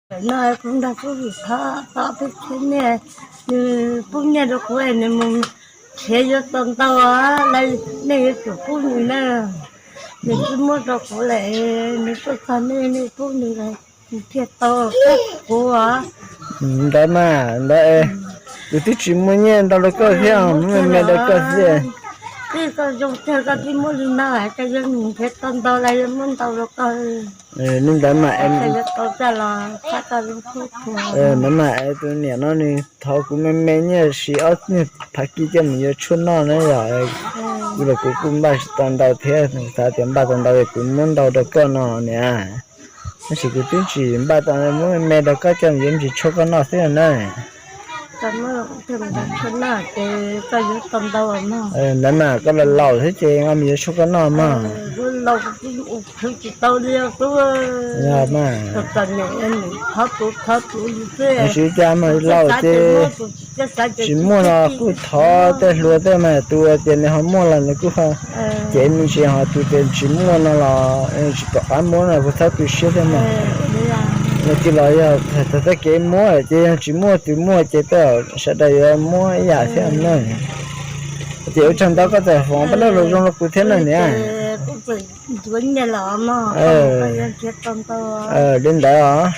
No kuv nrog Pub Vim thov, thov peb txhiab nyiaj, nws pub nyiaj rau kuv es nws mus nrhiav yuav tau ntau, nej yuav tsum pub nws na. Nws twb muab rau kuv lawm, nws tuaj txog nej, nej pub nws, nws thiaj tau kuv. Ntawd mas ntawd, kuv twb tsis muaj nyiaj ntau rau koj thiab, muab me me rau koj xwb. Twb koj zoo kawg koj twb muab li no, koj yuav nrhiav tau ntau los yuav muab ntau rau koj. Li ntawd mas, ntawd mas es tus niam no nws thov kuv me me nyiaj siv ob nyuag phav kis coj mus yuav tshuaj noj na yom. Kuv los kuv kuj npaj tsis tau ntau thiab, xav tias npaj tau ntau es kuv muab ntau rau koj no niam. Tab sis kuv twb tsis npaj tau, muab me me rau koj coj mus yuav me ntsis tshuaj koj noj xwb na. Ntawd mas koj los laus thiab ces nqa mus yuav tshuaj koj noj mog. Yog mas. Tsis ua cas mas, laus ces tsis muaj los kuj thov tej hluas tej mas, tus uas tias nws ho muaj los nws kuj ho cev me ntsis, ho tus tias tsis muaj no los tsis pom qab muab no kuj txhob tu siab thiab mas. Nws cia los yog txog txoj kev muab ces yog tsis muaj, tus muaj ces tej zaum sawv daws yuav muab ib yam thiab na. Ces ua tsaug ntau koj txawm foom pab laj los zoo rau kuv thiab na niam. Li ntawd os.